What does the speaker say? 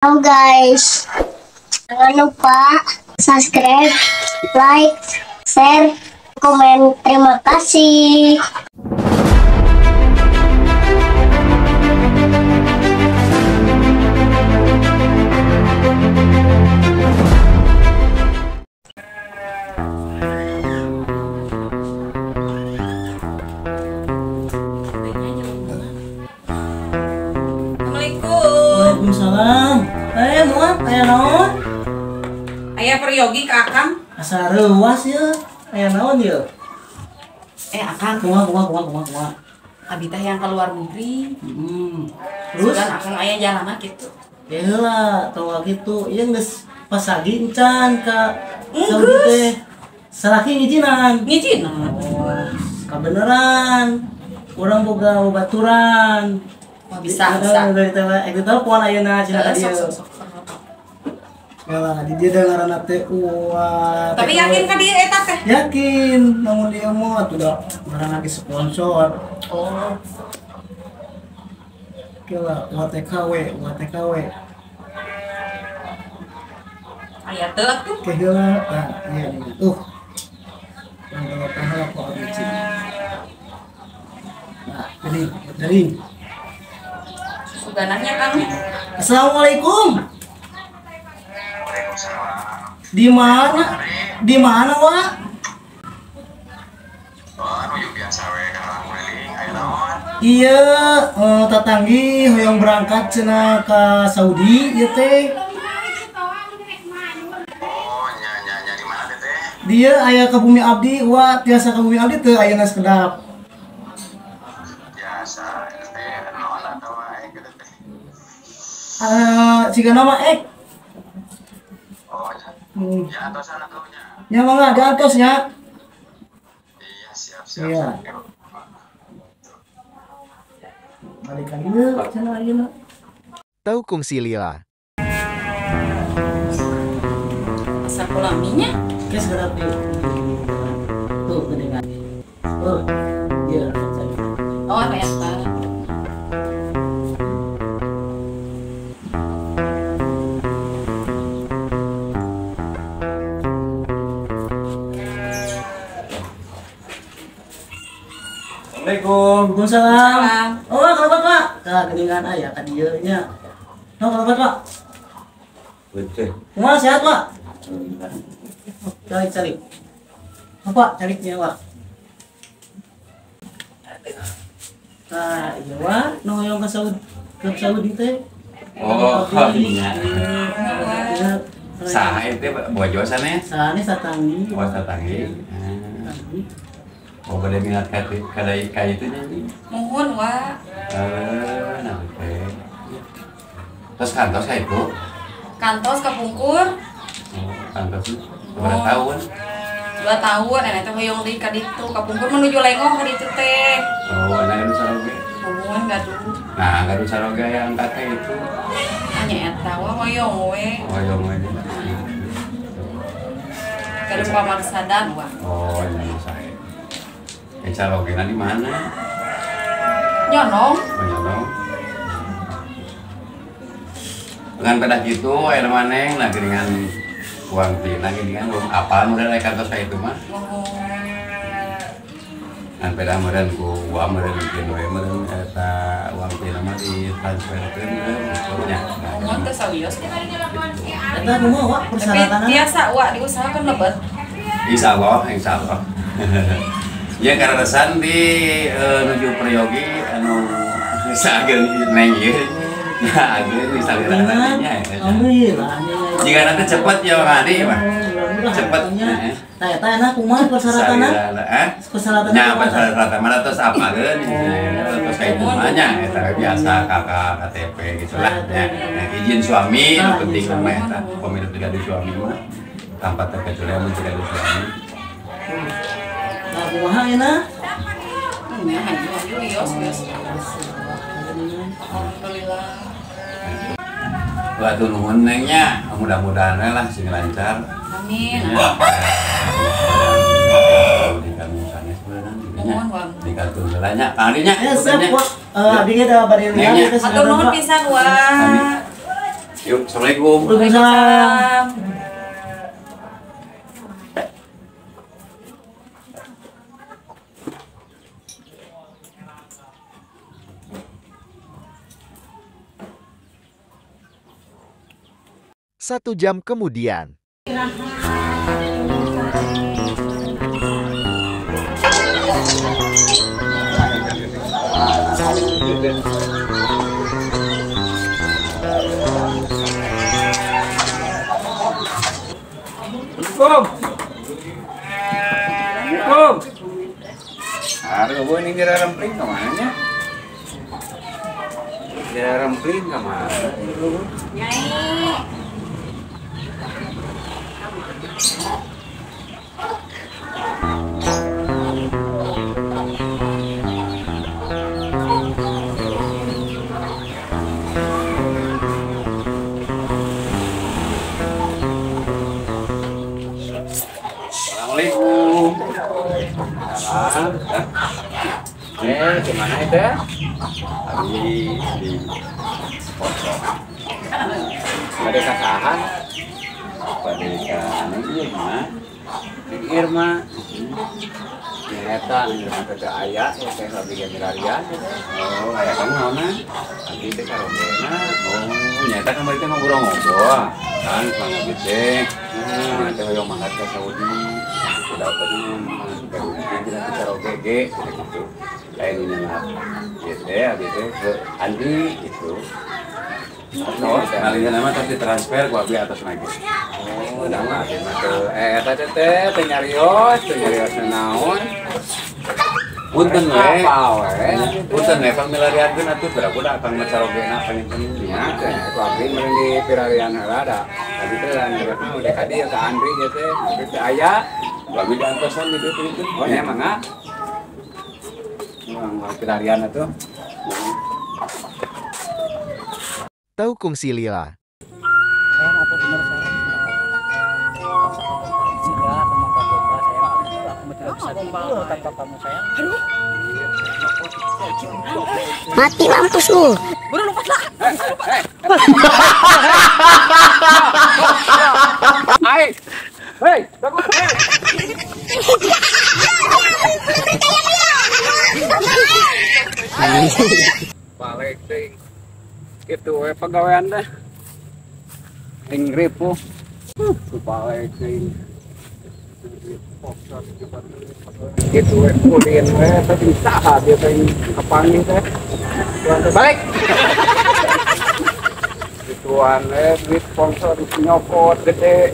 Halo guys, jangan lupa subscribe, like, share, komen. Terima kasih. Assalamualaikum. Waalaikumsalam. Muat, aya naon? Aya peryogi ke Akang. Asa reuas ye. Aya naon ye? Akang. Kumaha. Abi teh yang keluar negeri. Terus sugan Akang aya jalan gitu. Ya heula, tong kitu. Ieu geus pasagi encan ka Saudi teh. Salaki ngijinan. Ngijinan. Oh, kabeneran. Urang boga babaturan. Wah, bisa. Dari telepon ayeuna cenah ka dieu. Sok. Yalah, di dia ngaranna teh uat. Tapi yakin ka dieu eta teh? Yakin, namun dia mah atuh da ngaranna ge sponsor. Oh. Kela UATKW, UATKW. Aya teu atuh. Ke heula, tah ieu nih. Yang telepon heula ku abdi. Nah, ini dari suganannya Kang. Assalamualaikum. Waalaikumsalam. Di mana? Di mana, Wak? Oh, anu biasa we ka keliling aya naon? Iya, tatanggi hoyong berangkat cenah ka Saudi ieu teh. Oh, nya nya nya di mana teh? Dia aya ka bumi abdi, Wak, tiasa ka bumi abdi teu ayeuna sekedap. Biasa teh naon atawa ek teh? Siga nama ek. Oh, ya. Ya atos anak nya. Ya mangga diatos nya. Iya, siap. Iya. Balikan ieu cenah ayeuna. Tau kungsi lila. Asa kulaminya? Geus gerak di. Tuh geuningan. Oh, iya. Oh, eta. Assalamualaikum. Waalaikumsalam. Oh, kalabat, Pak. Tah geuningan aya ka dieu nya. Oh, kalabat, Pak. Betul. Kumaha sehat, Pak? Calik. Apa caliknya, Pak? Tah, ieu Wak, nu hoyong ka Saudi teh. Oh, iya. Saha itu bojo sanes? Sanes satanggi. Oh, satanggi. Oh, pada minat ka itu nya. Muhun, Wak. Nah, oke. Terus kantos ka itu? Kantos kapungkur. Oh, kantos berapa tahun? 2 tahun, enak teh hoyong deui ka ditu, kapungkur menuju Lengoh ka ditu teh. Oh, enak gaduh saroge. Muhun gaduh. Nah, gaduh saroge yang angkat ka itu. Nya eta wah hoyong we. Hoyong we. Gaduh pamaksadan wah. Oh, nya sae. Sarogena di mana? Nyonong. Oh, nyonong. Dengan pedah gitu, air maneng, nah geringan uang tina, geringan uang apa, mudah naik kantor saya itu mah. Ngan pedah meureun ku uang meureun mungkin we meureun eta uang tina mah ditransferkeun gitu nya. Mun teu sawios. Eta kumaha, Wak, persyaratanna? Tapi biasa, Wak, diusahakeun lebet. Insyaallah, insyaallah. Ya kararesan di nuju peryogi anu sageun neng ieu. Ya ageun misalnya nya. Alhamdulillah. Jika nanti cepet ya Kang Adi mah. Cepet. Tah eta enak kumaha persyaratanna? Persyaratanna. Nya persyaratan mah tos apaleun tos ka itu mah nya eta biasa KK KTP gitu lah nya. Izin suami nu penting mah eta. Pemilu tidak ada suami mah tanpa terkecuali mun tidak ada suami. Nah, kumaha ayeuna? Nya hayu wios wios. Alhamdulillah. Wah, nuhun neng nya, mudah-mudahan lah sing lancar. Amin. Di kantun heula nya, Kang Adi nya. Siap, Wak. Abdi ge da bade lihat. Hatur nuhun pisan, Wak. Yuk, assalamualaikum. Waalaikumsalam. Satu jam kemudian. Assalamualaikum. Assalamualaikum. Aduh, bu ini kira rempling kemana nya? Kira rempling kemana? Nyai. Assalamualaikum. Salam. Gimana itu? Tadi di pojok. Ada kasahan. Pada ikan Irma, Irma, nyata Irma teh aya, teh lagi milarian. Oh, aya kan naonna? Abdi teh karogena. Oh, nyata kamari teh ngobrol-ngobrol. Kan mangga teh. Nah, teh hoyong mangkat ka Saudi. Udah teh mangkat ka karoge ge gitu. Lain nu nyangat. Ieu teh abdi teh ke Andi gitu. Oh, nalina nama tapi transfer ku abdi atas lagi. Oh, da mah abdi mah teu eta teh teu nyarios, teu nyarios naon. Punten we. Punten we pamilariankeun atuh berapa da akang mah carogena panginten nya teh ku abdi meureun di pirarian heula da. Tadi teh nyariosna udah ka dieu ka Andri ieu teh, Andri teh aya. Ku abdi diantosan di dieu punten. Oh nya mangga. Mangga pirarian atuh. Tahu kungsi lila. Sayang apa benar sayang? Enggak, aku mau gombal sayang. Aku tidak bisa tidur tanpa kamu sayang. Aduh. Mati mampus lu. Buru lompat lah. Ai. Hei, bagus. Balik ting. Itu we pagawean teh. Ting ripuh. Balik ting. Gitu we ulin we teh saha dia teh kapanggih teh. Tuan teh balik. Gituan we duit sponsor nyokot gede.